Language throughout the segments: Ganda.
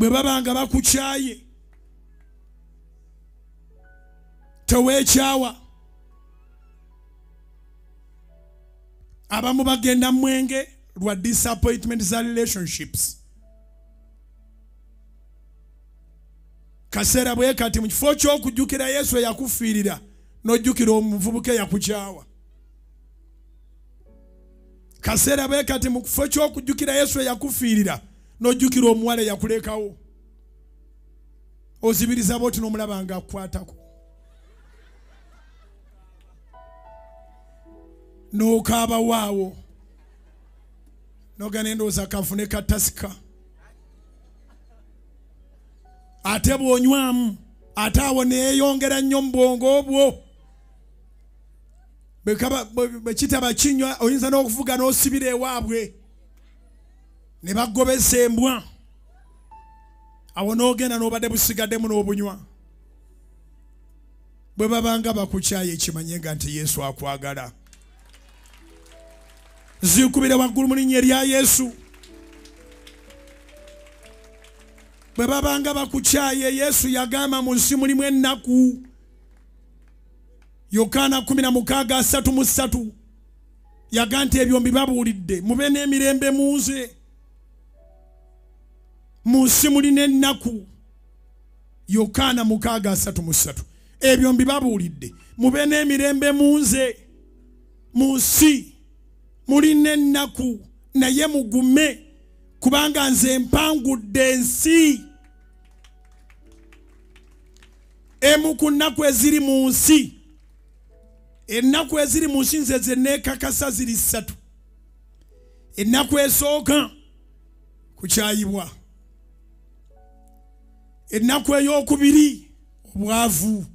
Bwe baba nga bakukyaye, teweekyawa. Abamu bagenda mwenge lwa disappointment za relationships. Kaseera bwe kati mu kifo ky'okujjukira Yesu eyakufiirira, n'ojjukira omuvubuka eyakukyawa. Kaseera bwe kati mu kifo ky'okujjukira Yesu eyakufiirira, n'ojjukira omuwala eyakulekawo. Ozibiriza bw'oti n'omulaba nga akukwatako. N'okaaba waawo. N'ogenda endowooza kanfune katasika. Ate bw'onywamu, ate awo neeyongera nnyo mu bwongo obwo. Bwe kitaba kinywa, oyinza n'okuvuga n'osibira ewaabwe. Ne bagobesa embwa. Awo n'ogenda n'obadde busigaddemu n'obunywa. Bwe babanga bakukyaye, kimanye nga nti Yesu akwagala. Zikubire waggulu mu linnya erya Yesu. Bwe babanga bakukyaye, Yesu yagamba mu nsi mulimu ennaku. Yokaana 16:33 yagamba nti ebyo mbibabuulidde, mube n'emirembe mu nze. Mu nsi mulina ennaku. Yokaana 6:33 ebyo mbibabuulidde, mube n'emirembe mu nze. Mu nsi mulina ennaku, naye mugume, kubanga nze mpangudde ensi. Emu ku nnaku eziri mu nsi, ennaku eziri mu nsi nze ze neekakasa ziri ssatu. Ennaku esooka, kukyayibwa. Ennaku ey'okubiri, obwavu.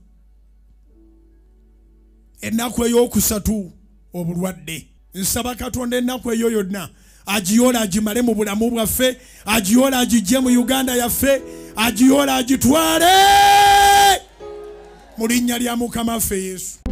Ennaku ey'okusatu, obulwadde. Nsaba Katonda ennaku eyo yonna agiyoola agimale mu bulamu bwaffe, agiyoola agijje mu Uganda yaffe, agiyoola agitwale mu linnya lya Mukama waffe Yesu.